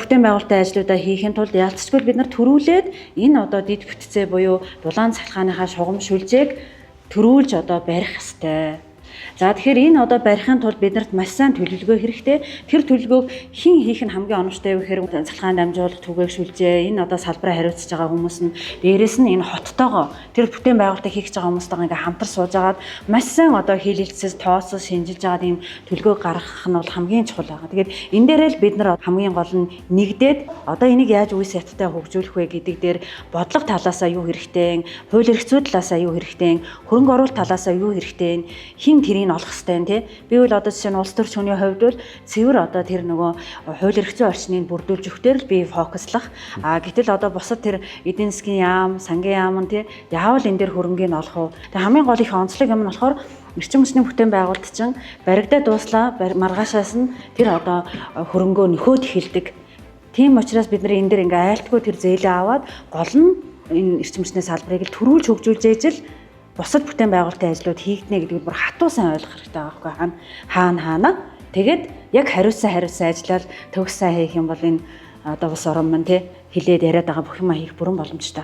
бүтээн байгуулалтын ажлуудаа хийхин тулд ялцчгүй бид нар төрүүлээд энэ одоо дид бүтцээ буюу дулаан цахилгааныхаа шугам шүлжээг төрүүлж одоо барих ёстой. За, тэгэхээр энэ одоо барихын тулд биднэрт маш сайн төлөвлөгөө хэрэгтэй. Тэр төлөвлөгөөг хэн хийх нь хамгийн оновчтой вэ гэхээр цахилгаан дамжуулах, түгээх шүлжээ, энэ одоо салбараа хариуцж байгаа хүмүүс нь, дээрэс нь энэ хоттойгоо, тэр бүтээн байгуулалтыг хийх гэж байгаа хүмүүстэйгээ ингээ хамтар сууж агаад маш сайн одоо хийлэлцээс тооцоо шинжилж байгаа ийм төлөвлөгөө гаргах нь бол хамгийн чухал байгаа. Тэгээд энэ дээрээ л бид нар хамгийн гол нь нэгдээд одоо энийг яаж үе шаттай хөгжүүлэх вэ гэдэг дээр бодлого талаасаа юу хэрэгтэй, хууль эрх зүй талаасаа юу хэрэгтэй, хөрөнгө оруулалт талаасаа юу хэрэгтэй, хэн тэрийг олох хэрэгтэй юм, тий. Би бол одоо жишээ нь улс төрч хүний хувьд бол цэвэр одоо тэр нөгөө хууль эрх зүйн орчныг бүрдүүлж өгөх л би фокуслах. А гэтэл одоо бусад тэр эдийн засгийн яам, сангийн яам нь, тий, яавал энэ дээр хөрөнгийг олох уу? Тэгээ хамгийн гол их онцлог юм нь болохоор эрчим хүчний бүтээн байгуулалт чинь баригдаа дууслаа, маргаашаас нь тэр одоо хөрөнгөө нөхөөд эхэлдэг. Тийм учраас бид нар энэ дээр ингээ айлтгүй тэр зээлээ аваад гол нь энэ эрчим хүчний салбарыг л төрүүлж хөгжүүлж ээж л бусад бүтээн байгуулалтын ажлууд хийгдэнэ гэдгийг бүр хатуу сайн ойлгох хэрэгтэй байгаа байхгүй, хаана хаана хаана. Тэгээд яг хариуцсан хариуцсан ажиллаад төгс сайн хийх юм бол энэ одоо бас орон маань, тий, хилээд яриад байгаа бүх юма хийх бүрэн боломжтой.